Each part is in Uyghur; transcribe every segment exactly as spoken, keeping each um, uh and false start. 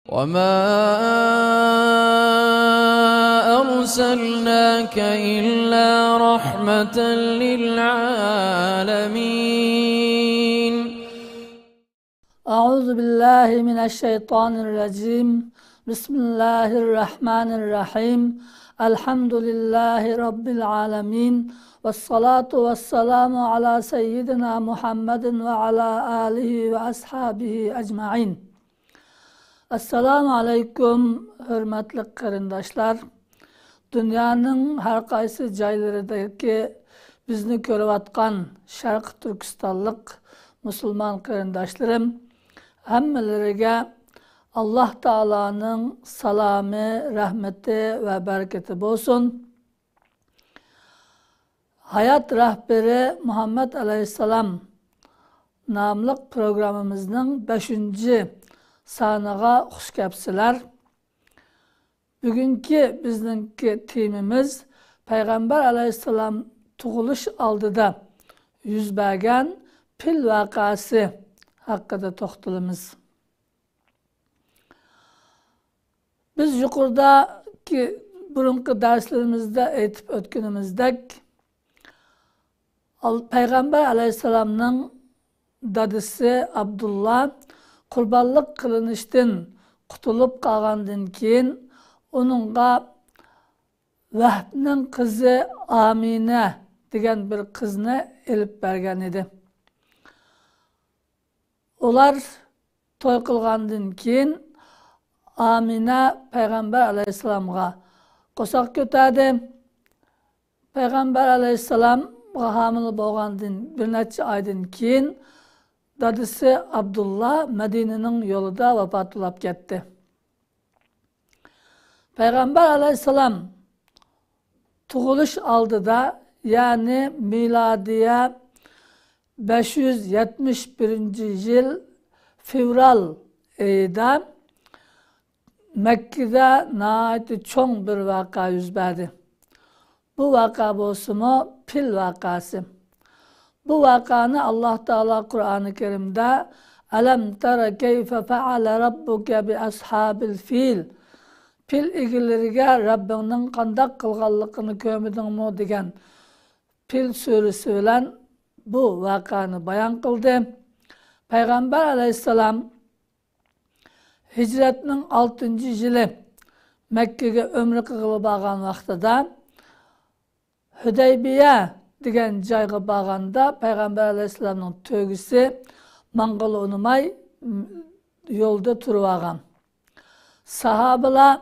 وما أرسلناك إلا رحمة للعالمين. أعوذ بالله من الشيطان الرجيم. بسم الله الرحمن الرحيم. الحمد لله رب العالمين. والصلاة والسلام على سيدنا محمد وعلى آله وأصحابه أجمعين. ئەسسالامۇ ئەلەيكۇم، ھۆرمەتلىك قېرىنداشلار! دۇنيانىڭ ھەر قايسى جايلىرىدىكى بىزنى كۆرۈۋاتقان شەرقىي تۈركىستانلىق مۇسۇلمان قېرىنداشلىرىم، ھەممىلىرىگە ئاللاھ تائالانىڭ سالامى، رەھمىتى ۋە بەرىكىتى بولسۇن. ھايات رەھبىرى مۇھەممەد ئەلەيھىسسالام ناملىق پروگراممىمىزنىڭ بەشىنچى سانىغا خۇش كەپسىلەر. بۈگۈنكى بىزنىڭكى تېمىمىز پەيغەمبەر ئەلەيھىسسالام تۇغۇلۇش ئالدىدا يۈز بەرگەن پىل ۋەقەسى ھەققىدە توختىلىمىز. بىز يۇقىرىدىكى بۇرۇنقى دەرسلىرىمىزدە ئېيتىپ ئۆتكىنىمىزدەك، ئال-، پەيغەمبەر ئەلەيھىسسالامنىڭ دادىسى ئابدۇللا قۇربانلىق قىلىنىشتىن قۇتۇلۇپ قالغاندىن كېيىن، ئۇنىڭغا ۋەھبنىڭ قىزى ئامىنە دېگەن بىر قىزنى ئېلىپ بەرگەن ئىدى. ئۇلار توي قىلغاندىن كېيىن، ئامىنە پەيغەمبەر ئەلەيھىسسالامغا قورساق كۆتەردى. پەيغەمبەر ئەلەيھىسسالامغا ھامىلە بولغاندىن بىر نەچچە ئايدىن كېيىن، دادىسى ئابدۇللا مەدىنىنىڭ يولىدا ۋاپات بولاپ كەتتى. پەيغەمبەر ئەلەيھىسسالام تۇغۇلۇش ئالدىدا، يەنى مىلادىيە بەش يۈز يەتمىش بىرىنچى يىل فېۋرال ئېيىدا مەككىدە ناھايىتى چوڭ بىر ۋەقە يۈز بەردى. بۇ ۋەقە بولسىمۇ پىل ۋەقەسى. بۇ ۋەقەنى ئاللاھ تائالا قۇرئانى كەرىمدە «ئەلەم تەرە كەيفە فەئەلە رەببۇكە بىئەسھابىل فىل»، پىل ئىگىلىرىگە رەببىڭنىڭ قانداق قىلغانلىقىنى كۆرمىدىڭمۇ؟ دېگەن پىل سۈرىسى بىلەن بۇ ۋەقەنى بايان قىلدى. پەيغەمبەر ئەلەيھىسسالام ھىجرەتنىڭ ئالتىنچى يىلى مەككىگە ئۆمرە قىلغىلى بارغان ۋاقتىدا، ھۈدەيبىيە دېگەن جايغا بارغاندا، پەيغەمبەر ئەلەيھىسسالامنىڭ تۆگىسى ماڭغىلى ئۇنىماي، يولدا تۇرۇۋالغان. ساھابىلار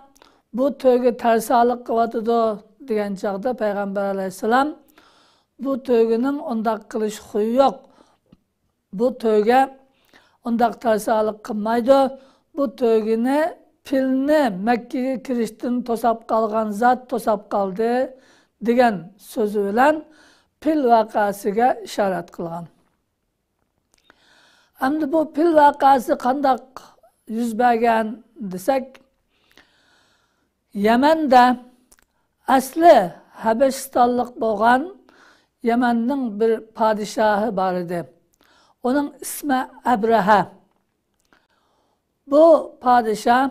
«بۇ تۆگە تەرسالىق قىلىۋاتىدۇ» دېگەن چاغدا، پەيغەمبەر ئەلەيھىسسالام «بۇ تۆگىنىڭ ئۇنداق قىلىش خۇيى يوق. بۇ تۆگە ئۇنداق تەرسالىق قىلمايدۇ. بۇ تۆگىنى پىلنى مەككىگە كىرىشتىن توساپ قالغان زات توساپ قالدى» دېگەن سۆزى بىلەن پىل ۋەقەسىگە ئىشارەت قىلغان. ئەمدى بۇ پىل ۋەقەسى قانداق يۈز بەرگەن دېسەك، يەمەندە ئەسلى ھەبەشىستانلىق بولغان يەمەننىڭ بىر پادىشاھى بار ئىدى. ئۇنىڭ ئىسمى ئەبرەھە. بۇ پادىشاھ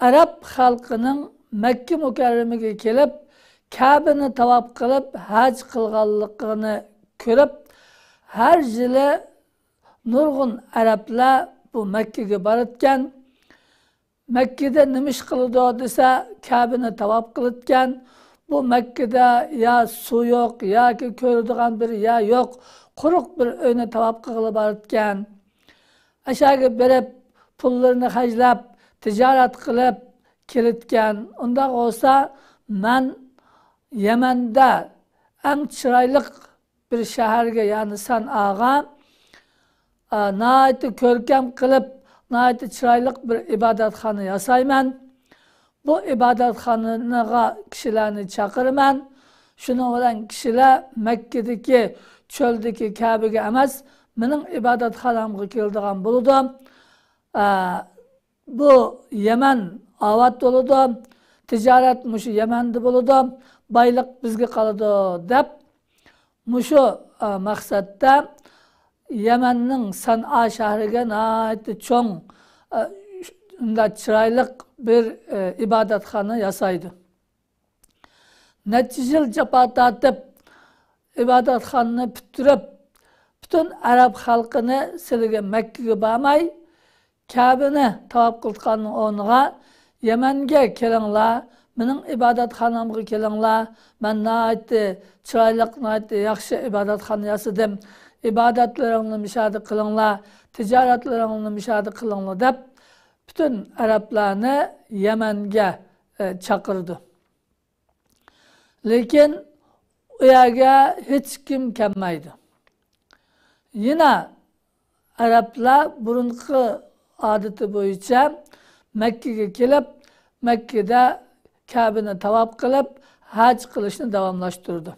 ئەرەب خەلقىنىڭ مەككە مۇكەررەمىگە كېلىپ، كەبىنى تاۋاپ قىلىپ، ھەج قىلغانلىقىنى كۆرۈپ، ھەر يىلى نۇرغۇن ئەرەبلەر بۇ مەككىگە بارىدىكەن. مەككىدە نېمە ئىش قىلىدۇ دېسە، كەبىنى تاۋاپ قىلىدىكەن. بۇ مەككىدە يا سۇ يوق، ياكى كۆرىدىغان بىر يەر يوق، قۇرۇق بىر ئۆينى تاۋاپ قىلغىلى بارىدىكەن. ئەشەگە بېرىپ، پۇللىرىنى خەجلەپ، تىجارەت قىلىپ كېلىدىكەن. ئۇنداق بولسا، مەن يەمەندە ئەڭ چىرايلىق بىر شەھەرگە، يەنى سەنئاغا، ئا، ناھايىتى كۆركەم قىلىپ، ناھايىتى چىرايلىق بىر ئىبادەتخانا ياسايمەن. بۇ ئىبادەتخانىغا كىشىلەرنى چاقىرىمەن. شۇنىڭ بىلەن كىشىلەر مەككىدىكى چۆلدىكى كەبىگە ئەمەس، مېنىڭ ئىبادەتخانامغا كېلىدىغان بولىدۇ. ئا، بۇ يەمەن ئاۋات بولىدۇ، تىجارەت مۇشۇ يەمەندە بولىدۇ، بايلىق بىزگە قالىدۇ، دەپ، مۇشۇ، ئا، مەقسەتتە يەمەننىڭ سەنئا شەھىرىگە ناھايىتى چوڭ، ئا، ئۇنداق چىرايلىق بىر، ئى، ئىبادەتخانا ياسايدۇ. نەچچە يىل جاپا تارتىپ، ئىبادەتخانىنى پۈتتۈرۈپ، پۈتۈن ئەرەب خەلقىنى سىلىگە مەككىگە بارماي، كەبىنى تاۋاپ قىلىدىغاننىڭ ئورنىغا يەمەنگە كېلىڭلار، مېنىڭ ئىبادەتخانامغا كېلىڭلار، مەن ناھايىتى چىرايلىق، ناھايىتى ياخشى ئىبادەتخانا ياسىدىم، ئىبادەتلىرىڭلارنى مۇشۇ يەردە قىلىڭلار، تىجارەتلىرىڭلارنى مۇشۇ يەردە قىلىڭلار دەپ، پۈتۈن ئەرەبلەرنى يەمەنگە، ئە، چاقىرىدۇ. لېكىن ئۇ يەرگە ھېچكىم كەلمەيدۇ. يەنە ئەرەبلەر بۇرۇنقى ئادىتى بويىچە مەككىگە كېلىپ، مەككىدە كەبىنى تاۋاپ قىلىپ، ھەج قىلىشنى داۋاملاشتۇرىدۇ.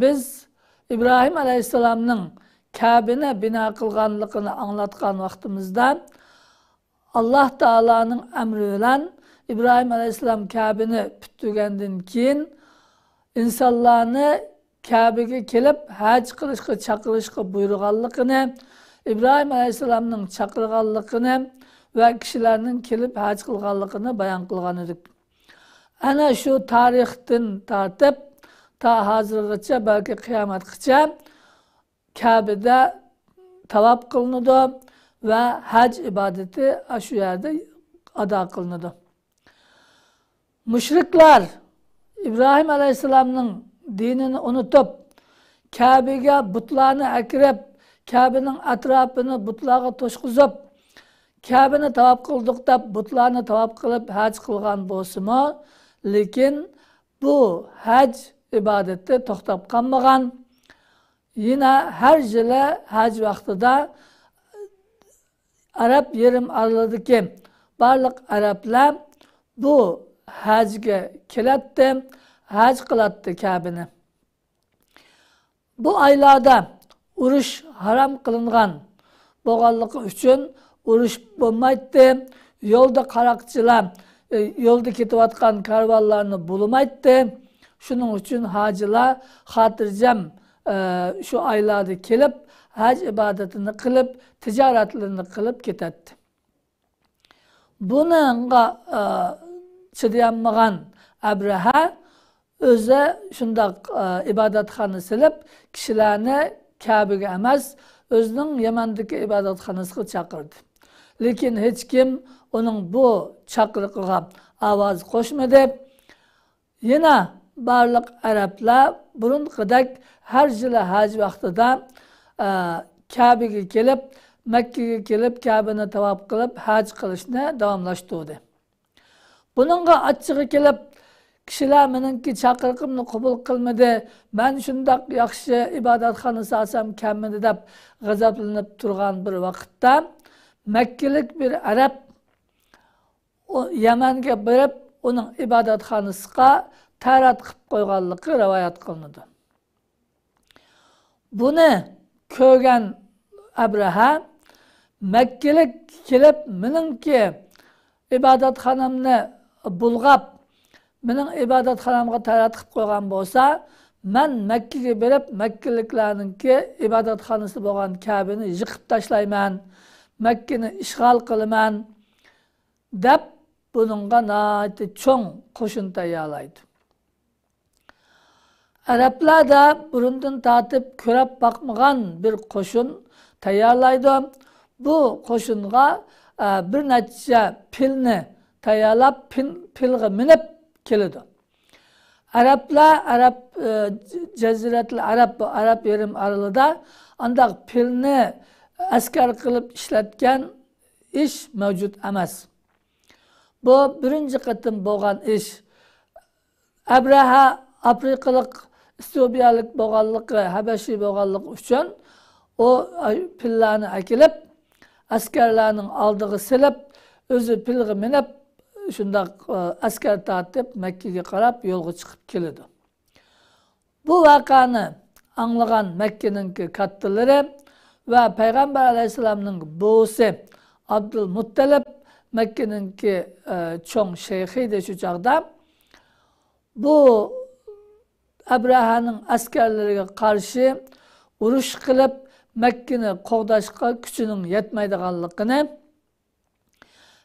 بىز ئىبراھىم ئەلەيھىسسالامنىڭ كەبىنى بىنا قىلغانلىقىنى ئاڭلاتقان ۋاقتىمىزدا، ئاللاھ تائالانىڭ ئەمرى بىلەن ئىبراھىم ئەلەيھىسسالام كەبىنى پۈتتۈرگەندىن كېيىن، ئىنسانلارنى كەبىگە كېلىپ ھەج قىلىشقا چاقىرىشقا بۇيرۇغانلىقىنى، ئىبراھىم ئەلەيھىسسالامنىڭ چاقىرغانلىقىنى ۋە كىشىلەرنىڭ كېلىپ ھەج قىلغانلىقىنى بايان قىلغان ئىدۇق. ئەنە شۇ تارىختىن تارتىپ تا ھازىرغىچە، بەلكى قىيامەتقىچە كەبىدە تاۋاپ قىلىنىدۇ ۋە ھەج ئىبادىتى ئاشۇ يەردە ئادا قىلىنىدۇ. مۇشرىكلار ئىبراھىم ئەلەيھىسسالامنىڭ دىنىنى ئۇنتۇپ، كەبىگە بۇتلارنى ئەكىرىپ، كەبىنىڭ ئەتراپىنى بۇتلارغا توشقۇزۇپ، كەبىنى تاۋاپ قىلدۇق دەپ بۇتلارنى تاۋاپ قىلىپ ھەج قىلغان بولسىمۇ، لېكىن بۇ ھەج ئىبادىتى توختاپ قالمىغان. يەنە ھەر يىلى ھەج ۋاقتىدا ئەرەب يېرىم ئارىلىدىكى بارلىق ئەرەبلەر بۇ ھەجگە كېلەتتى، ھەج قىلاتتى كەبىنى. بۇ ئايلاردا ئۇرۇش ھارام قىلىنغان بولغانلىقى ئۈچۈن ئۇرۇش بولمايتتى. يولدا قاراقچىلار، ئى، يولدا كېتىۋاتقان كارۋانلارنى بۇلىمايتتى. شۇنىڭ ئۈچۈن ھاجىلار خاتىرجەم، ئى، شۇ ئايلاردا كېلىپ، ھەج ئىبادىتىنى قىلىپ، تىجارەتلىرىنى قىلىپ كېتەتتى. بۇنىڭغا، ئى، چىدىيالمىغان ئەبرەھە ئۆزى شۇنداق، ئى، ئىبادەتخانا سېلىپ، كىشىلەرنى كەبىگە ئەمەس، ئۆزىنىڭ يەمەندىكى ئىبادەتخانىسىغا چاقىردى. لېكىن ھېچكىم ئۇنىڭ بۇ چاقىرىقىغا ئاۋاز قوشمىدى. يەنە بارلىق ئەرەبلەر بۇرۇنقىدەك ھەر يىلى ھەج ۋاقتىدا، ئە، كەبىگە كېلىپ، مەككىگە كېلىپ، كەبىنى تاۋاپ قىلىپ، ھەج قىلىشنى داۋاملاشتۇردى. بۇنىڭغا ئاچچىقى كېلىپ، كىشىلەر مېنىڭكى چاقىرىقىمنى قوبۇل قىلمىدى، مەن شۇنداق ياخشى ئىبادەتخانا سالسام كەلمىدى دەپ غەزەپلىنىپ تۇرغان بىر ۋاقىتتا، مەككىلىك بىر ئەرەب ئۇ يەمەنگە بېرىپ، ئۇنىڭ ئىبادەتخانىسىغا تەرەت قىلىپ قويغانلىقى رىۋايەت قىلىنىدۇ. بۇنى كۆرگەن ئەبرەھە، مەككىلىك كېلىپ، مېنىڭكى ئىبادەتخانامنى بۇلغاپ، مېنىڭ ئىبادەتخانامغا تەرەت قىلىپ قويغان بولسا، مەن مەككىگە بېرىپ، مەككىلىكلەرنىڭكى ئىبادەتخانىسى بولغان كەبىنى يىقىپ تاشلايمەن، مەككىنى ئىشغال قىلىمەن، دەپ، بۇنىڭغا ناھايىتى چوڭ قوشۇن تەييارلايدۇ. ئەرەبلەردە بۇرۇندىن تارتىپ كۆرۈپ باقمىغان بىر قوشۇن تەييارلايدۇ. بۇ قوشۇنغا، ئە، بىر نەچچە پىلنى تەييارلاپ، پىل-، پىلغا مىنىپ كېلىدۇ. ئەرەبلەر، ئەرەب، ئە، جەزىرەتۇل ئەرەب، بۇ ئەرەب يېرىم ئارىلىدا ئانداق پىلنى ئەسكەر قىلىپ ئىشلەتكەن ئىش مەۋجۇت ئەمەس. بۇ بىرىنچى قېتىم بولغان ئىش. ئەبرەھە ئافرىقىلىق، ئېتىيوپىيەلىك بولغانلىقى، ھەبەشى بولغانلىقى ئۈچۈن ئۇ پىللارنى ئەكېلىپ، ئەسكەرلەرنىڭ ئالدىغا سېلىپ، ئۆزى پىلغا مىنىپ، شۇنداق، ئە، ئەسكەر تارتىپ، مەككىگە قاراپ يولغا چىقىپ كېلىدۇ. بۇ ۋەقەنى ئاڭلىغان مەككىنىڭكى كاتتىلىرى ۋە پەيغەمبەر ئەلەيھىسسالامنىڭ بوۋىسى ئابدۇلمۇتتەلىپ، مەككىنىڭكى، ئە، چوڭ شەيخى ئىدى شۇ چاغدا. بۇ ئەبرەھەنىڭ ئەسكەرلىرىگە قارشى ئۇرۇش قىلىپ، مەككىنى قوغداشقا كۈچىنىڭ يەتمەيدىغانلىقىنى،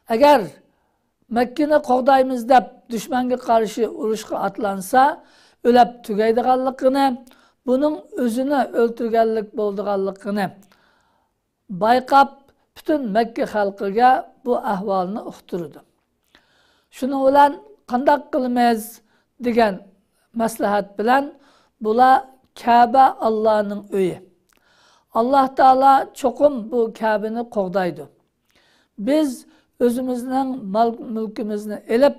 ئەگەر مەككىنى قوغدايمىز دەپ دۈشمەنگە قارشى ئۇرۇشقا ئاتلانسا، ئۆلەپ تۈگەيدىغانلىقىنى، بۇنىڭ ئۆزىنى ئۆلتۈرگەنلىك بولىدىغانلىقىنى بايقاپ، پۈتۈن مەككە خەلقىگە بۇ ئەھۋالنى ئۇقتۇرىدۇ. شۇنىڭ بىلەن قانداق قىلىمىز دېگەن مەسلىھەت بىلەن، بۇلار، كەبە ئاللانىڭ ئۆيى. ئاللا تائالا چوقۇم بۇ كەبىنى قوغدايدۇ. بىز ئۆزىمىزنىڭ مال-مۈلكىمىزنى ئېلىپ،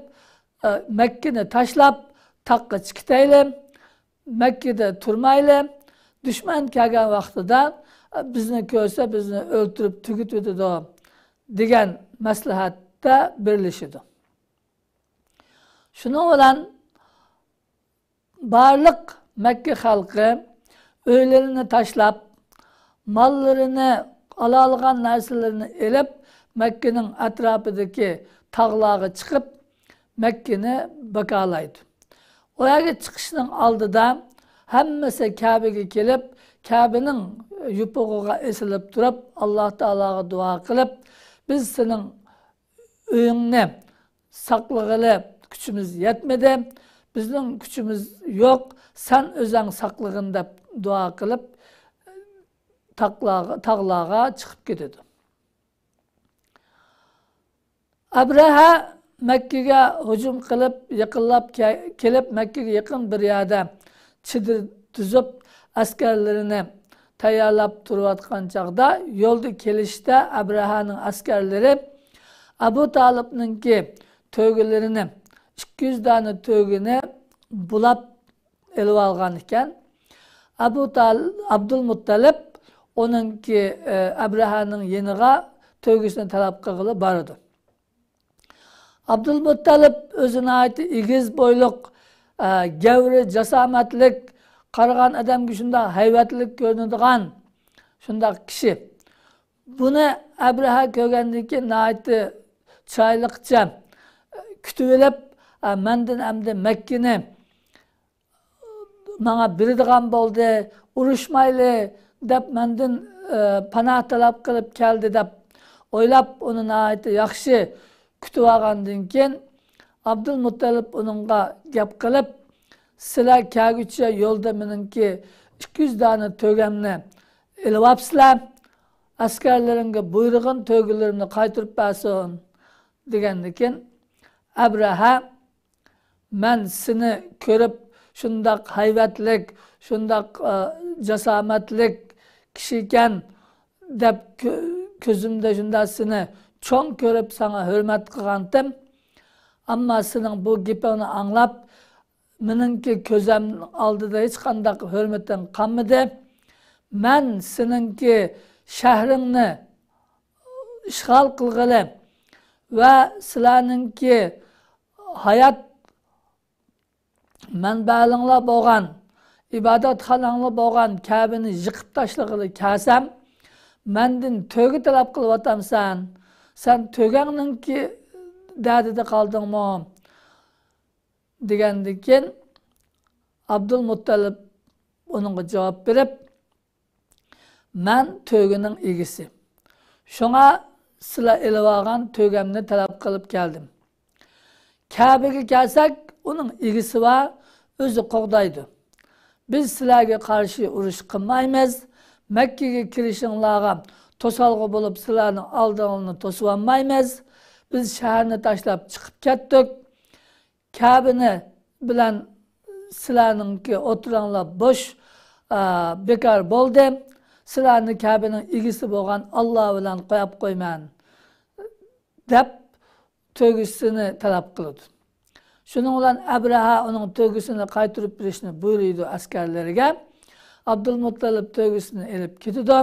ئە، مەككىنى تاشلاپ، تاغقا چىقىتەيلى، مەككىدە تۇرمايلى، دۈشمەن كەلگەن ۋاقتىدا، ئە، بىزنى كۆرسە، بىزنى ئۆلتۈرۈپ تۈگىتىۋېتىدۇ، دېگەن مەسلىھەتتە بىرلىشىدۇ. شۇنىڭ بىلەن بارلىق مەككە خەلقى ئۆيلىرىنى تاشلاپ، ماللىرىنى، ئالالىغان نەرسىلىرىنى ئېلىپ، مەككىنىڭ ئەتراپىدىكى تاغلارغا چىقىپ، مەككىنى باكالايدۇ. ئۇ يەرگە چىقىشنىڭ ئالدىدا ھەممىسى كەبىگە كېلىپ، كەبىنىڭ يوپۇرغىغا ئېسىلىپ تۇرۇپ، ئاللا تائالاغا دۇئا قىلىپ، بىز سېنىڭ ئۆيۈڭنى ساقلىغىلى كۈچىمىز يەتمىدى، بىزنىڭ كۈچىمىز يوق، سەن ئۆزەڭ ساقلىغىن، دەپ دۇئا قىلىپ، تاغلارغا، تاغلارغا چىقىپ كېتىدۇ. ئەبرەھە مەككىگە ھۇجۇم قىلىپ، يېقىنلاپ كە-، كېلىپ، مەككىگە يېقىن بىر يەردە چېدىر تۈزۈپ، ئەسكەرلىرىنى تەييارلاپ تۇرۇۋاتقان چاغدا، يولدا كېلىشتە ئەبرەھەنىڭ ئەسكەرلىرى ئەبۇ تالىپنىڭكى تۆگىلىرىنى، ئىككى يۈز دانە تۆگىنى بۇلاپ ئېلىۋالغان ئىكەن. ئەبۇ تال-، ئابدۇلمۇتتەلىپ ئۇنىڭكى، ئە، ئەبرەھەنىڭ يېنىغا تۆگىسىنى تەلەپ قىلغىلى بارىدۇ. ئابدۇلمۇتتەلىپ ئۆزى ناھايىتى ئېگىز بويلۇق، ئە، گەۋرى، جاسامەتلىك، قارىغان ئادەمگە شۇنداق ھەيۋەتلىك كۆرۈنىدىغان شۇنداق كىشى. بۇنى ئەبرەھە كۆرگەندىن كېيىن ناھايىتى چىرايلىقچە كۈتۈۋېلىپ، ئە، مەندىن ئەمدى مەككىنى ماڭا بېرىدىغان بولدى، ئۇرۇشمايلى دەپ مەندىن، ئە، پاناھ تەلەپ قىلىپ كەلدى دەپ ئويلاپ، ئۇنى ناھايىتى ياخشى كۈتۈۋالغاندىن كېيىن، ئابدۇلمۇتتەلىپ ئۇنىڭغا گەپ قىلىپ، سىلەر كەلگۈچە يولدا مېنىڭكى ئىككى يۈز دانە تۆگەمنى ئېلىۋاپسىلەر، ئەسكەرلىرىڭگە بۇيرۇغىن، تۆگىلىرىمنى قايتۇرۇپ بەرسۇن، دېگەندىكىن، ئەبرەھە، مەن سېنى كۆرۈپ، شۇنداق ھەيۋەتلىك، شۇنداق، ئە، جاسامەتلىك كىشىكەن دەپ، كۆ-، كۆزۈمدە شۇنداق سېنى چوڭ كۆرۈپ، ساڭا ھۆرمەت قىلغانتىم. ئەمما سېنىڭ بۇ گېپىڭنى ئاڭلاپ، مېنىڭكى كۆزۈم ئالدىدا ھېچقانداق ھۆرمىتىڭ قالمىدى. مەن سېنىڭكى شەھىرىڭنى ئىشغال قىلغىلى ۋە سىلەرنىڭكى ھايات مەنبەلىڭلار بولغان، ئىبادەتخاناڭلار بولغان كەبىنى يىقىپ تاشلىغىلى كەلسەم، مەندىن تۆگە تەلەپ قىلىۋاتامسەن؟ سەن تۆگەڭنىڭكى دەردىدە قالدىڭمۇ؟ دېگەندىن كېيىن، ئابدۇلمۇتتەلىپ ئۇنىڭغا جاۋاب بېرىپ، مەن تۆگىنىڭ ئىگىسى. شۇڭا سىلەر ئېلىۋالغان تۆگەمنى تەلەپ قىلىپ كەلدىم. كەبىگە كەلسەك، ئۇنىڭ ئىگىسى بار، ئۆزى قوغدايدۇ. بىز سىلەرگە قارشى ئۇرۇش قىلمايمىز. مەككىگە كىرىشىڭلارغا توسالغۇ بولۇپ، سىلەرنىڭ ئالدىڭلارنى توسۇۋالمايمىز. بىز شەھەرنى تاشلاپ چىقىپ كەتتۇق. كەبىنى بىلەن سىلەرنىڭكى ئوتتۇراڭلار بوش، ئا، بىكار بولدى. سىلەرنى كەبىنىڭ ئىگىسى بولغان ئاللا بىلەن قويۇپ قويىمەن، دەپ تۆگىسىنى تەلەپ قىلىدۇ. شۇنىڭ بىلەن ئەبرەھە ئۇنىڭ تۆگىسىنى قايتۇرۇپ بېرىشنى بۇيرۇيدۇ ئەسكەرلىرىگە. ئابدۇلمۇتتەلىپ تۆگىسىنى ئېلىپ كېتىدۇ.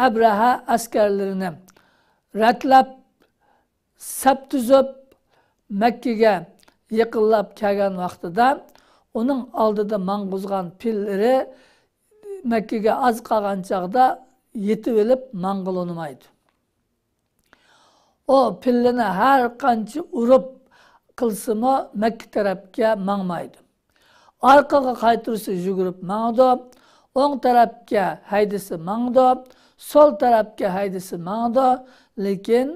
ئەبرەھە ئەسكەرلىرىنى رەتلەپ، سەپ تۈزۈپ، مەككىگە يېقىنلاپ كەلگەن ۋاقتىدا، ئۇنىڭ ئالدىدا ماڭغۇزغان پىللىرى مەككىگە ئاز قالغان چاغدا يېتىۋېلىپ ماڭغىلى ئۇنىمايدۇ. ئۇ پىللىنى ھەر قانچە ئۇرۇپ قىلسىمۇ، مەككە تەرەپكە ماڭمايدۇ. ئارقىغا قايتۇرسا يۈگۈرۈپ ماڭىدۇ، ئوڭ تەرەپكە ھەيدىسە ماڭىدۇ، سول تەرەپكە ھەيدىسە ماڭىدۇ، لېكىن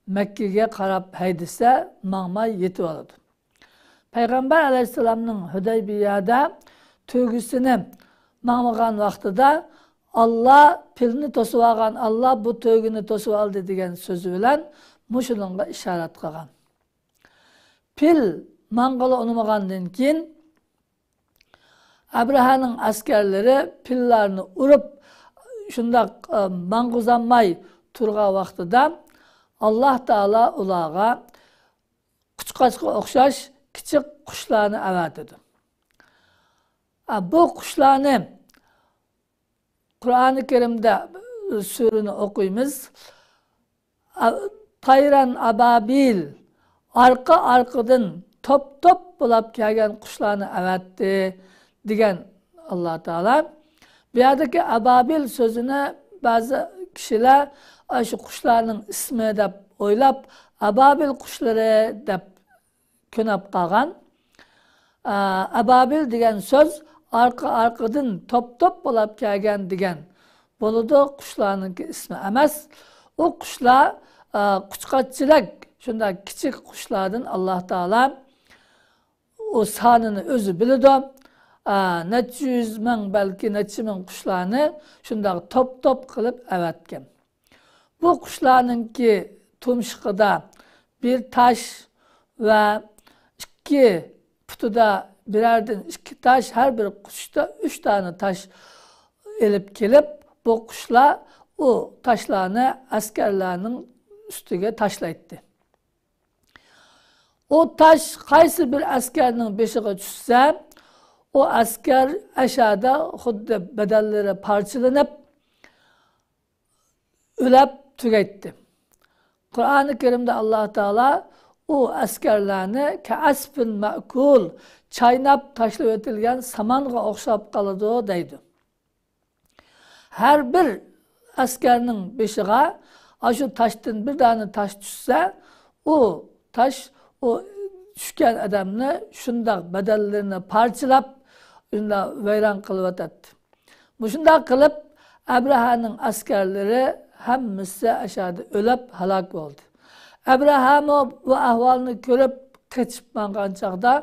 مەككىگە قاراپ ھەيدىسە، ماڭماي يېتىۋالىدۇ. پەيغەمبەر ئەلەيھىسسالامنىڭ ھۇدەيبىيەدە تۆگىسىنى ماڭمىغان ۋاقتىدا، «ئاللا پىلنى توسۇۋالغان، ئاللا بۇ تۆگىنى توسۇۋالدى» دېگەن سۆزى بىلەن مۇشۇنىڭغا ئىشارەت قىلغان. پىل ماڭغىلى ئۇنىمىغاندىن كېيىن، ئەبرەھەنىڭ ئەسكەرلىرى پىللارنى ئۇرۇپ، شۇنداق، ئە، ماڭغۇزالماي تۇرغان ۋاقتىدا، ئاللا تائالا ئۇلارغا قۇچقاچقا ئوخشاش كىچىك قۇشلارنى ئەۋەتىدۇ. ئە، بۇ قۇشلارنى قۇرئانى كەرىمدە سۈرىنى ئوقۇيمىز. ئە، تايران ئابابىل، ئارقا-ئارقىدىن توپ-توپ بولاپ كەلگەن قۇشلارنى ئەۋەتتى، دېگەن ئاللا تائالا. بۇ يەردىكى ئابابىل سۆزىنى بەزى كىشىلەر، ئاشۇ قۇشلارنىڭ ئىسمى دەپ ئويلاپ، ئابابىل قۇشلىرى دەپ كۆنۈپ قالغان. ئە، ئابابىل دېگەن سۆز ئارقا-ئارقىدىن توپ-توپ بولاپ كەلگەن دېگەن بولىدۇ، قۇشلارنىڭكى ئىسمى ئەمەس. ئۇ قۇشلار، ئە، قۇچقاچچىلەك، شۇنداق كىچىك قۇشلاردىن ئاللا تائالا، ئۇ سانىنى ئۆزى بىلىدۇ، ئە، نەچچە يۈز مىڭ، بەلكى نەچچە مىڭ قۇشلارنى شۇنداق توپ-توپ قىلىپ ئەۋەتكەن. بۇ قۇشلارنىڭكى تۇمشۇقىدا بىر تاش ۋە ئىككى پۇتىدا بىرەردىن ئىككى تاش، ھەر بىر قۇشتا ئۈچ دانە تاش ئېلىپ كېلىپ، بۇ قۇشلار ئۇ تاشلارنى ئەسكەرلەرنىڭ ئۈستىگە تاشلايتتى. ئۇ تاش قايسى بىر ئەسكەرنىڭ بېشىغا چۈشسە، ئۇ ئەسكەر ئەشەدە خۇددى بەدەنلىرى پارچىلىنىپ، ئۆلەپ تۈگەيتتى. قۇرئانى كەرىمدە ئاللا تائالا ئۇ ئەسكەرلەرنى «كەئەسفىن مەئكۇل»، چايناپ تاشلىۋېتىلگەن سامانغا ئوخشاپ قالىدۇ، دەيدۇ. ھەر بىر ئەسكەرنىڭ بېشىغا ئاشۇ تاشتىن بىر دانە تاش چۈشسە، ئۇ تاش ئۇ چۈشكەن ئادەمنى شۇنداق بەدەنلىرىنى پارچىلاپ، شۇنداق ۋەيران قىلىۋاتاتتى. مۇشۇنداق قىلىپ، ئەبرەھەنىڭ ئەسكەرلىرى ھەممىسى ئەشەدە ئۆلۈپ ھالاك بولدى. ئەبرەھەمۇ بۇ ئەھۋالنى كۆرۈپ، قېچىپ ماڭغان چاغدا،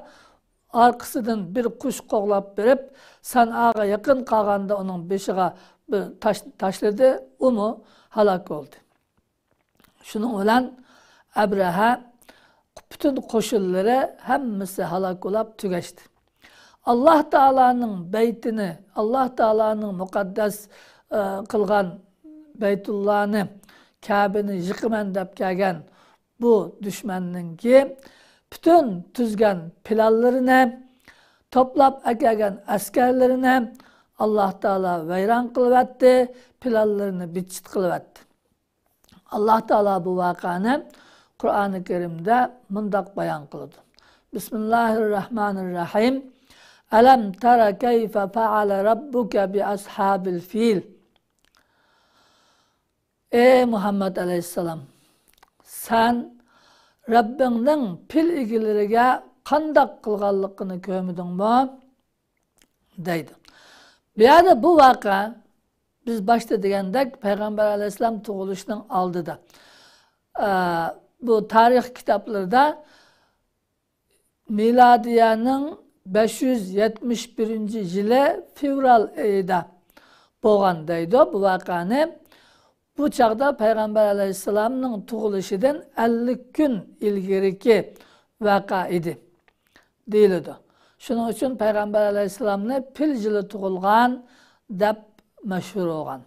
ئارقىسىدىن بىر قۇش قوغلاپ بېرىپ، سەنئاغا يېقىن قالغاندا ئۇنىڭ بېشىغا بىر تاش تاشلىدى، ئۇمۇ ھالاك بولدى. شۇنىڭ بىلەن ئەبرەھە، پۈتۈن قوشۇنلىرى ھەممىسى ھالاك بولاپ تۈگەشتى. ئاللا تائالانىڭ بەيتىنى، ئاللا تائالانىڭ مۇقەددەس، ئە، قىلغان بەيتۇللانى، كەبىنى يىقىمەن دەپ كەلگەن بۇ دۈشمەننىڭكى پۈتۈن تۈزگەن پىلانلىرىنى، توپلاپ ئەكەلگەن ئەسكەرلىرىنى ئاللا تائالا ۋەيران قىلىۋەتتى، پىلانلىرىنى بىتچىت قىلىۋەتتى. ئاللا تائالا بۇ ۋەقەنى قۇرئانى كەرىمدە مۇنداق بايان قىلىدۇ. بىسمىللاھىر راھمانىر راھىم. ئەلەم تەرە كەيفە پەئەلە رەببۇكە بىئەسھابىل فىل. ئەي مۇھەممەد ئەلەيھىسسالام، سەن رەببىڭنىڭ پىل ئىگىلىرىگە قانداق قىلغانلىقىنى كۆرمىدىڭمۇ؟ دەيدۇ. بۇ يەردە بۇ ۋەقە، بىز باشتا دېگەندەك، پەيغەمبەر ئەلەيھىسسالام تۇغۇلۇشنىڭ ئالدىدا. ئە، بۇ تارىخ كىتابلىرىدا مىلادىيەنىڭ بەش يۈز يەتمىش بىرىنچى يىلى فېۋرال ئېيىدا بولغان دەيدۇ بۇ ۋەقەنى. بۇ چاغدا پەيغەمبەر ئەلەيھىسسالامنىڭ تۇغۇلۇشىدىن ئەللىك كۈن ئىلگىرىكى ۋەقە ئىدى، دېيىلىدۇ. شۇنىڭ ئۈچۈن پەيغەمبەر ئەلەيھىسسالامنى پىل يىلى تۇغۇلغان دەپ مەشھۇر بولغان.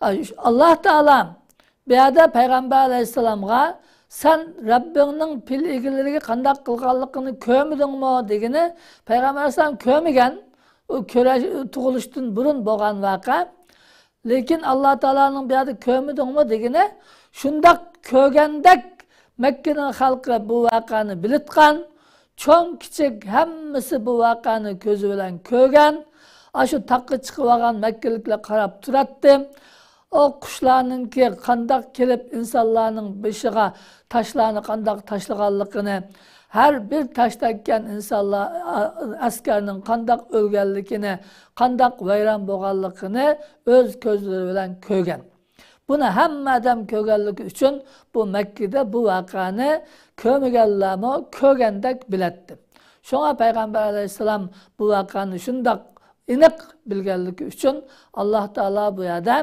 ئاللا تائالا بۇ يەردە پەيغەمبەر ئەلەيھىسسالامغا، سەن رەببىڭنىڭ پىل ئىگىلىرىگە قانداق قىلغانلىقىنى كۆرمىدىڭمۇ؟ دېگىنى، پەيغەمبەر ئەلەيھىسسالام كۆرمىگەن، ئۇ كۆرە-، تۇغۇلۇشتىن بۇرۇن بولغان ۋەقە. لېكىن ئاللا تائالانىڭ بۇ يەردە كۆرمىدىڭمۇ دېگىنى، شۇنداق كۆرگەندەك مەككىنىڭ خەلقى بۇ ۋەقەنى بىلىدىغان، چوڭ كىچىك ھەممىسى بۇ ۋەقەنى كۆزى بىلەن كۆرگەن. ئاشۇ تاغقا چىقىۋالغان مەككىلىكلەر قاراپ تۇراتتى. ئۇ قۇشلارنىڭكى قانداق كېلىپ ئىنسانلارنىڭ بېشىغا تاشلارنى قانداق تاشلىغانلىقىنى، ھەر بىر تاش تەگكەن ئىنسانلار، ئە-، ئەسكەرنىڭ قانداق ئۆلگەنلىكىنى، قانداق ۋەيران بولغانلىقىنى ئۆز كۆزلىرى بىلەن كۆرگەن. بۇنى ھەممە ئادەم كۆرگەنلىكى ئۈچۈن بۇ مەككىدە بۇ ۋەقەنى كۆرمىگەنلەرمۇ كۆرگەندەك بىلەتتى. شۇڭا پەيغەمبەر ئەلەيھىسسالام بۇ ۋەقەنى شۇنداق ئېنىق بىلگەنلىكى ئۈچۈن ئاللاھ تائالا بۇ يەردە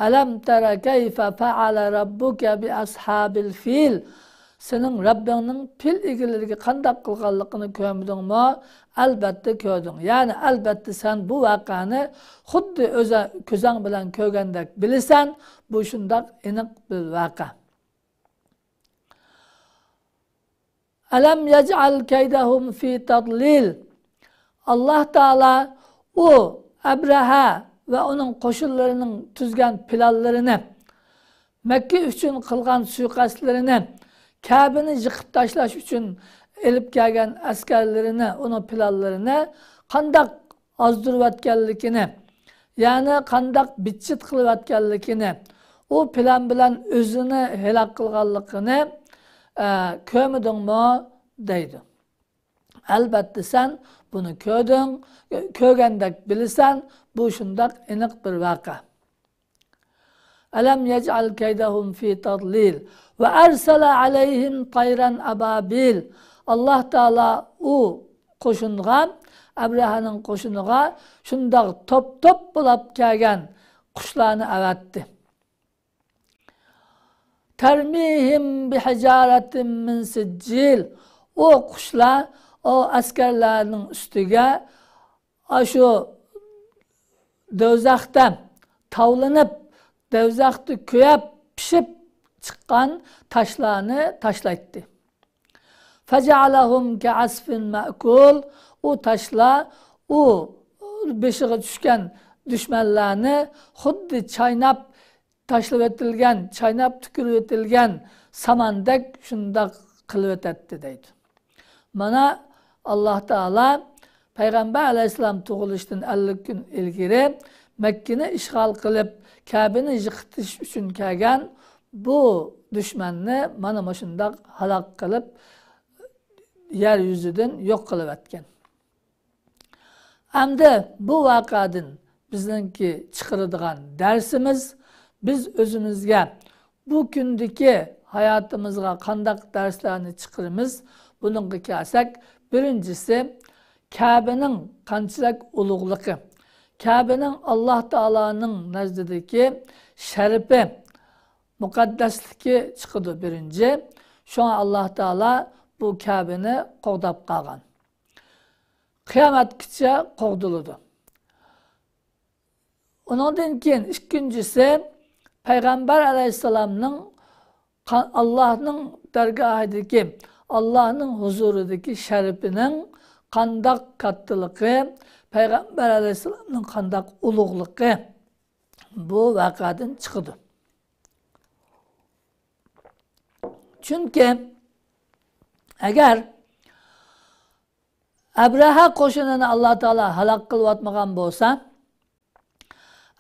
«ئەلەم تەرە كەيفە فەئەلە رەببۇكە بىئەسھابىل فىل»، سېنىڭ رەببىڭنىڭ پىل ئىگىلىرىگە قانداق قىلغانلىقىنى كۆرمىدىڭمۇ؟ ئەلبەتتە كۆردۈڭ. يەنى ئەلبەتتە سەن بۇ ۋەقەنى خۇددى ئۆزە-، كۆزۈڭ بىلەن كۆرگەندەك بىلىسەن، بۇ شۇنداق ئېنىق بىر ۋەقە. «ئەلەم يەجئەل كەيدەھۇم فى تەضلىل». ئاللاھ تائالا ئۇ ئەبرەھە ۋە ئۇنىڭ قوشۇنلىرىنىڭ تۈزگەن پىلانلىرىنى، مەككە ئۈچۈن قىلغان سۇيىقەستلىرىنى، كەبىنى يىقىپ تاشلاش ئۈچۈن ئېلىپ كەلگەن ئەسكەرلىرىنى، ئۇنىڭ پىلانلىرىنى قانداق ئازدۇرۇۋەتكەنلىكىنى، يەنى قانداق بىتچىت قىلىۋەتكەنلىكىنى، ئۇ پىلان بىلەن ئۆزىنى ھالاك قىلغانلىقىنى، ئە، كۆرمىدىڭمۇ؟ دەيدۇ. ئەلبەتتە سەن بۇنى كۆردۈڭ، كۆرگەندەك بىلىسەن، بۇ شۇنداق ئېنىق بىر ۋەقە. «ئەلەم يەجئەل كەيدەھۇم فى تەضلىل ۋە ئەرسەلە ئەلەيھىم تەيرەن ئەبابىل». ئاللاھ تائالا ئۇ قوشۇنغا، ئەبرەھەنىڭ قوشۇنىغا شۇنداق توپ-توپ بولاپ كەلگەن قۇشلارنى ئەۋەتتى. «تەرمىھىم بىھىجارەتىم مىن سىججىل». ئۇ قۇشلار ئۇ ئەسكەرلەرنىڭ ئۈستىگە ئاشۇ دوزاختا تاۋلىنىپ، دوزاختا كۆيۈپ، پىشىپ چىققان تاشلارنى تاشلايتتى. «فەجەئەلەھۇم كەئەسفىن مەئكۇل». ئۇ تاشلار ئۇ بېشىغا چۈشكەن دۈشمەنلەرنى خۇددى چايناپ، تاشلىۋېتىلگەن، چايناپ تۈكۈرۈۋېتىلگەن ساماندەك شۇنداق قىلىۋېتەتتى دەيدۇ. مانا، ئاللاھ تائالا پەيغەمبەر ئەلەيھىسسالام تۇغۇلۇشتىن ئەللىك كۈن ئىلگىرى مەككىنى ئىشغال قىلىپ، كەبىنى يىقىتىش ئۈچۈن كەلگەن بۇ دۈشمەننى مانا مۇشۇنداق ھالاك قىلىپ، يەر يۈزىدىن يوق قىلىۋەتكەن. ئەمدى بۇ ۋەقەدىن بىزنىڭكى چىقىرىدىغان دەرسىمىز، بىز ئۆزىمىزگە بۇ كۈندىكى ھاياتىمىزغا قانداق دەرسلەرنى چىقىرىمىز؟ بۇنىڭغا كەلسەك، بىرىنچىسى، كەبىنىڭ قانچىلىك ئۇلۇغلۇقى، كەبىنىڭ ئاللاھ تائالانىڭ نەزىرىدىكى شەرىپى، مۇقەددەسلىكى چىقىدۇ بىرىنچى. شۇڭا ئاللاھ تائالا بۇ كەبىنى قوغداپ قالغان. قىيامەتكىچە قوغدىلىدۇ. ئۇنىڭدىن كېيىن ئىككىنچىسى، پەيغەمبەر ئەلەيھىسسالامنىڭ قا-، ئاللاھنىڭ دەرگاھىدىكى، ئاللاھنىڭ ھۇزۇرىدىكى شەرىپىنىڭ قانداق كاتتىلىقى، پەيغەمبەر ئەلەيھىسسالامنىڭ قانداق ئۇلۇغلۇقى بۇ ۋەقەدىن چىقىدۇ. چۈنكى ئەگەر ئەبرەھە قوشۇنىنى ئاللاھ تائالا ھالاك قىلىۋاتمىغان بولسا،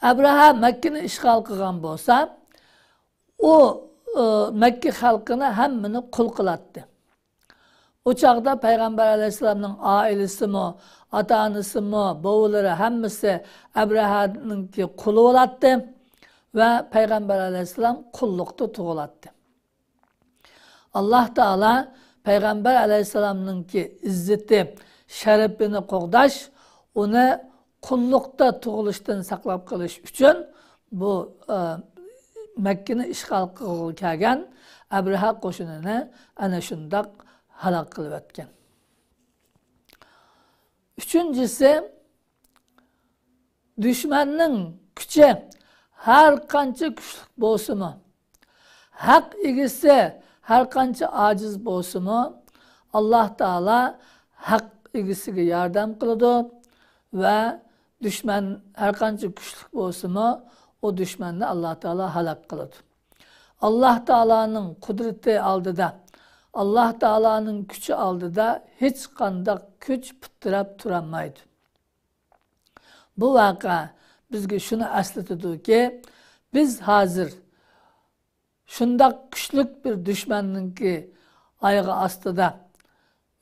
ئەبرەھە مەككىنى ئىشغال قىلغان بولسا، ئۇ، ئۇ مەككە خەلقىنى ھەممىنى قۇل قىلاتتى. ئۇ چاغدا پەيغەمبەر ئەلەيھىسسالامنىڭ ئائىلىسىمۇ، ئاتا-ئانىسىمۇ، بوۋىلىرى ھەممىسى ئەبرەھەنىڭكى قۇلى بولاتتى ۋە پەيغەمبەر ئەلەيھىسسالام قۇللۇقتا تۇغۇلاتتى. ئاللاھ تائالا پەيغەمبەر ئەلەيھىسسالامنىڭكى ئىززىتى، شەرىپىنى قوغداش، ئۇنى قۇللۇقتا تۇغۇلۇشتىن ساقلاپ قېلىش ئۈچۈن بۇ، ئە، مەككىنى ئىشغال قىلغىلى كەلگەن ئەبرەھە قوشۇنىنى ئەنە شۇنداق ھالاك قىلىۋەتكەن. ئۈچىنچىسى، دۈشمەننىڭ كۈچى ھەر قانچە كۈچلۈك بولسىمۇ، ھەق ئىگىسى ھەر قانچە ئاجىز بولسىمۇ، ئاللاھ تائالا ھەق ئىگىسىگە ياردەم قىلىدۇ ۋە دۈشمەن ھەر قانچە كۈچلۈك بولسىمۇ، ئۇ دۈشمەننى ئاللاھ تائالا ھالاك قىلىدۇ. ئاللاھ تائالانىڭ قۇدرىتى ئالدىدا، ئاللاھ تائالانىڭ كۈچى ئالدىدا ھېچقانداق كۈچ پىتىراپ تۇرالمايدۇ. بۇ ۋەقە بىزگە شۇنى ئەسلىتىدۇكى، بىز ھازىر شۇنداق كۈچلۈك بىر دۈشمەننىڭكى ئايىغى ئاستىدا،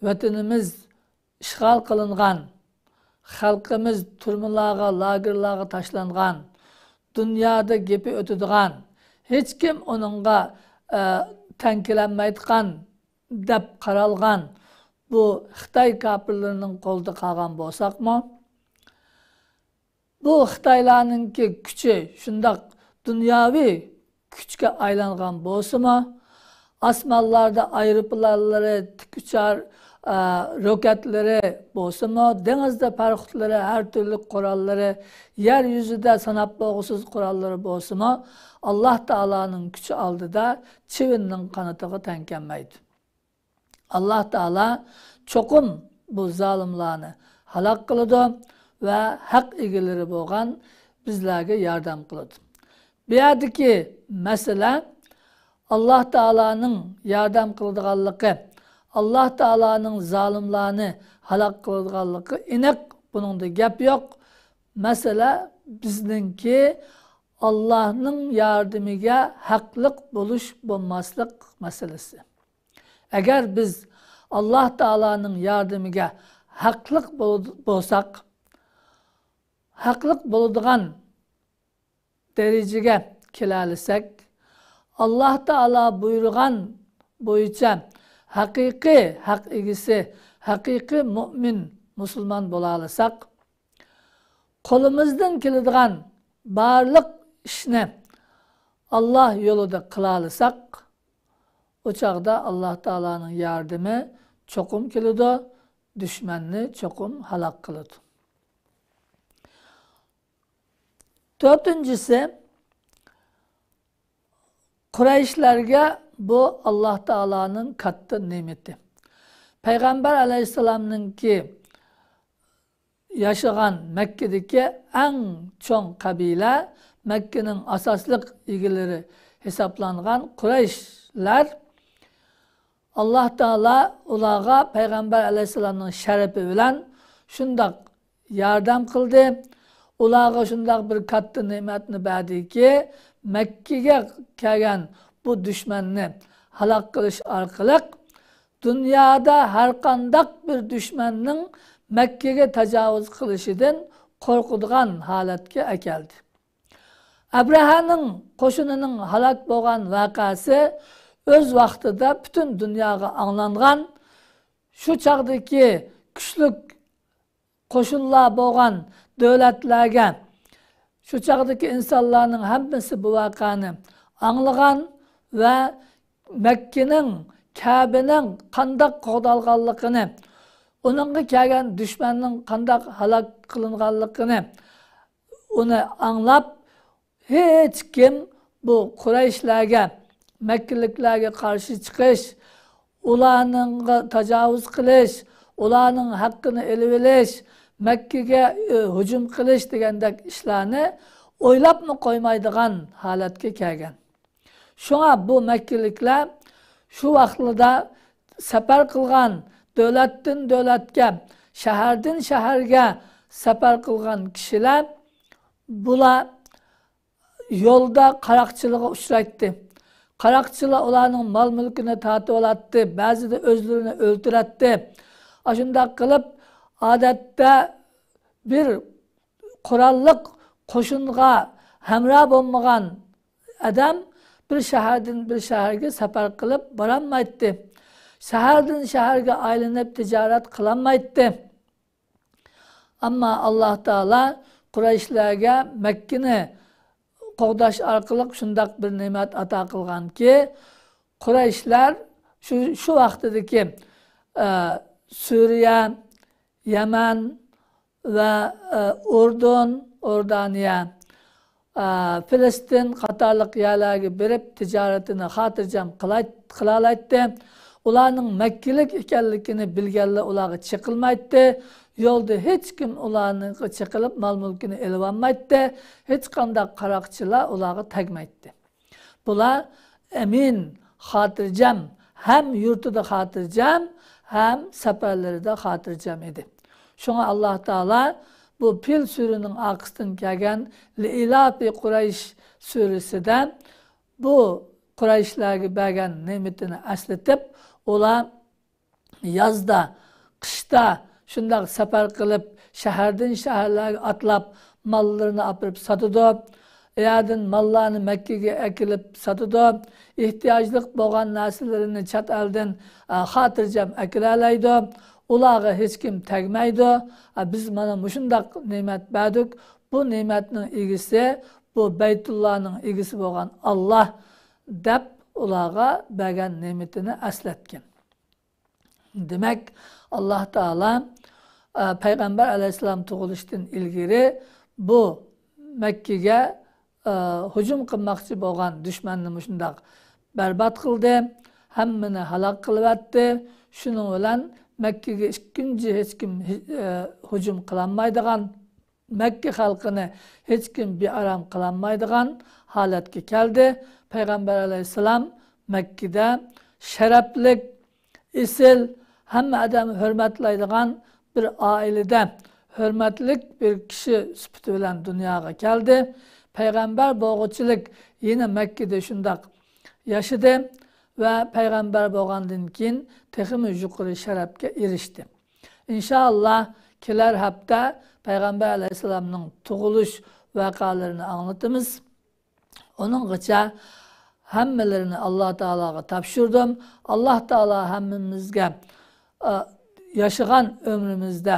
ۋەتىنىمىز ئىشغال قىلىنغان، خەلقىمىز تۈرمىلەرگە، لاگېرلارغا تاشلانغان، دۇنيادا گېپى ئۆتىدىغان، ھېچكىم ئۇنىڭغا، ئە، تەڭ كېلەلمەيدىغان دەپ قارالغان بۇ خىتاي كاپىرلىرىنىڭ قولىدا قالغان بولساقمۇ، بۇ خىتايلارنىڭكى كۈچى شۇنداق دۇنياۋى كۈچكە ئايلانغان بولسىمۇ، ئاسمانلاردا ئايروپىلانلىرى، تىك ئۇچار، ئا، روكەتلىرى بولسىمۇ، دېڭىزدا پاراخوتلىرى، ھەر تۈرلۈك قوراللىرى، يەر يۈزىدە ساناپ بولغۇسىز قوراللىرى بولسىمۇ، ئاللاھ تائالانىڭ كۈچى ئالدىدا چىۋىننىڭ قانىتىغا تەڭ كەلمەيدۇ. ئاللاھ تائالا چوقۇم بۇ زالىملارنى ھالاك قىلىدۇ ۋە ھەق ئىگىلىرى بولغان بىزلەرگە ياردەم قىلىدۇ. بۇ يەردىكى مەسىلە ئاللاھ تائالانىڭ ياردەم قىلىدىغانلىقى، ئاللاھ تائالانىڭ زالىملارنى ھالاك قىلىدىغانلىقى ئېنىق، بۇنىڭدا گەپ يوق. مەسىلە بىزنىڭكى ئاللاھنىڭ ياردىمىگە ھەقلىق بولۇش بولماسلىق مەسىلىسى. ئەگەر بىز ئاللاھ تائالانىڭ ياردىمىگە ھەقلىق بول-، بولساق، ھەقلىق بولىدىغان دەرىجىگە كېلەلىسەك، ئاللاھ تائالا بۇيرۇغان بويىچە ھەقىقىي ھەق ئىگىسى، ھەقىقىي مۇئمىن، مۇسۇلمان بولالىساق، قولىمىزدىن كېلىدىغان بارلىق ئىشنى ئاللاھ يولىدا قىلالىساق، ئۇ چاغدا ئاللاھ تائالانىڭ ياردىمى چوقۇم كېلىدۇ، دۈشمەننى چوقۇم ھالاك قىلىدۇ. تۆتىنچىسى، قۇرەيشلەرگە بۇ ئاللاھ تائالانىڭ كاتتا نېمىتى. پەيغەمبەر ئەلەيھىسسالامنىڭكى ياشىغان مەككىدىكى ئەڭ چوڭ قەبىلە، مەككىنىڭ ئاساسلىق ئىگىلىرى ھېسابلانغان قۇرەيشلەر، ئاللاھ تائالا ئۇلارغا پەيغەمبەر ئەلەيھىسسالامنىڭ شەرىپى بىلەن شۇنداق ياردەم قىلدى. ئۇلارغا شۇنداق بىر كاتتا نېمەتنى بەردىكى، مەككىگە كەلگەن بۇ دۈشمەننى ھالاك قىلىش ئارقىلىق، دۇنيادا ھەرقانداق بىر دۈشمەننىڭ مەككىگە تاجاۋۇز قىلىشىدىن قورقىدىغان ھالەتكە ئەكەلدى. ئەبرەھەنىڭ قوشۇنىنىڭ ھالاك بولغان ۋەقەسى ئۆز ۋاقتىدا پۈتۈن دۇنياغا ئاڭلانغان. شۇ چاغدىكى كۈچلۈك قوشۇنلار بولغان دۆلەتلەرگە، شۇ چاغدىكى ئىنسانلارنىڭ ھەممىسى بۇ ۋەقەنى ئاڭلىغان ۋە مەككىنىڭ، كەبىنىڭ قانداق قوغدالغانلىقىنى، ئۇنىڭغا كەلگەن دۈشمەننىڭ قانداق ھالاك قىلىنغانلىقىنى، ئۇنى ئاڭلاپ، ھېچكىم بۇ قۇرەيشلەرگە، مەككىلىكلەرگە قارشى چىقىش، ئۇلارنىڭغا تاجاۋۇز قىلىش، ئۇلارنىڭ ھەققىنى ئېلىۋېلىش، مەككىگە، ئى، ھۇجۇم قىلىش دېگەندەك ئىشلارنى ئويلاپمۇ قويمايدىغان ھالەتكە كەلگەن. شۇڭا بۇ مەككىلىكلەر شۇ ۋاقىتلىدا سەپەر قىلغان، دۆلەتتىن دۆلەتكە، شەھەردىن شەھەرگە سەپەر قىلغان كىشىلەر، بۇلار يولدا قاراقچىلارغا ئۇچرايتتى. قاراقچىلار ئۇلارنىڭ مال-مۈلكىنى تارتىۋالاتتى، بەزىدە ئۆزلىرىنى ئۆلتۈرەتتى. ئاشۇنداق قىلىپ، ئادەتتە بىر قوراللىق قوشۇنغا ھەمراھ بولمىغان ئادەم بىر شەھەردىن بىر شەھەرگە سەپەر قىلىپ بارالمايتتى. شەھەردىن شەھەرگە ئايلىنىپ تىجارەت قىلالمايتتى. ئەمما ئاللاھ تائالا قۇرەيشلەرگە مەككىنى قوغداش ئارقىلىق شۇنداق بىر نېمەت ئاتا قىلغانكى، قۇرەيشلەر شۇ، شۇ ۋاقتىدىكى، ئە، سۈرىيە، يەمەن ۋە، ئە، ئۇردۇن، ئوردانىيە، ئە، فىلىستىن قاتارلىق يەرلەرگە بېرىپ تىجارىتىنى خاتىرجەم قىلاي-، قىلالايتتى. ئۇلارنىڭ مەككىلىك ئىكەنلىكىنى بىلگەنلەر ئۇلارغا چېقىلمايتتى. يولدا ھېچكىم ئۇلارنىڭغا چېقىلىپ مال-مۈلكىنى ئېلىۋالمايتتى. ھېچقانداق قاراقچىلار ئۇلارغا تەگمەيتتى. بۇلار ئەمىن، خاتىرجەم، ھەم يۇرتىدا خاتىرجەم، ھەم سەپەرلىرىدە خاتىرجەم ئىدى. شۇڭا ئاللاھ تائالا بۇ پىل سۈرىنىڭ ئارقىسىدىن كەلگەن لىئىلافى قۇرەيش سۈرىسىدە بۇ قۇرەيشلەرگە بەرگەن نېمىتىنى ئەسلىتىپ، ئۇلار يازدا، قىشتا شۇنداق سەپەر قىلىپ، شەھەردىن شەھەرلەرگە ئاتلاپ، ماللىرىنى ئاپىرىپ ساتىدۇ. ئۇ يەردىن ماللارنى مەككىگە ئەكېلىپ ساتىدۇ. ئېھتىياجلىق بولغان نەرسىلىرىنى چەت ئەلدىن، ئە، خاتىرجەم ئەكېلەلەيدۇ. ئۇلارغا ھېچكىم تەگمەيدۇ. ئە، بىز مانا مۇشۇنداق نېمەت بەردۇق. بۇ نېمەتنىڭ ئىگىسى، بۇ بەيتۇللانىڭ ئىگىسى بولغان ئاللا، دەپ ئۇلارغا بەرگەن نېمىتىنى ئەسلەتكەن. دېمەك، ئاللا تائالا، ئە، پەيغەمبەر ئەلەيھىسسالام تۇغۇلۇشتىن ئىلگىرى بۇ مەككىگە، ئە، ھۇجۇم قىلماقچى بولغان دۈشمەننى مۇشۇنداق بەربات قىلدى، ھەممىنى ھالاك قىلىۋەتتى. شۇنىڭ بىلەن مەككىگە ئىككىنچى ھېچكىم، ئە، ھۇجۇم قىلالمايدىغان، مەككە خەلقىنى ھېچكىم بىئارام قىلالمايدىغان ھالەتكە كەلدى. پەيغەمبەر ئەلەيھىسسالام مەككىدە شەرەپلىك، ئېسىل، ھەممە ئادەم ھۆرمەتلەيدىغان بىر ئائىلىدە ھۆرمەتلىك بىر كىشى سۈپىتى بىلەن دۇنياغا كەلدى. پەيغەمبەر بولغۇچىلىك يەنە مەككىدە شۇنداق ياشىدى ۋە پەيغەمبەر بولغاندىن كېيىن تېخىمۇ يۇقىرى شەرەپكە ئېرىشتى. ئىنشائاللا، كېلەر ھەپتە پەيغەمبەر ئەلەيھىسسالامنىڭ تۇغۇلۇش ۋەقەلىرىنى ئاڭلىتىمىز. ئۇنىڭغىچە ھەممىلىرىنى ئاللا تائالاغا تاپشۇردۇم. ئاللا تائالا ھەممىمىزگە، ئا، ياشىغان ئۆمرىمىزدە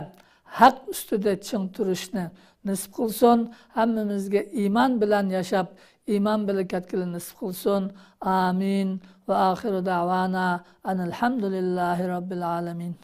ھەق ئۈستىدە چىڭ تۇرۇشنى نېسىپ قىلسۇن. ھەممىمىزگە ئىمان بىلەن ياشاپ، ئىمان بىلەن كەتكىلى نېسىپ قىلسۇن. ئامىن. ۋە ئاخىرۇ دەۋانا ئەنىل ھەمدۇلىللاھى رەببىل ئالەمىن.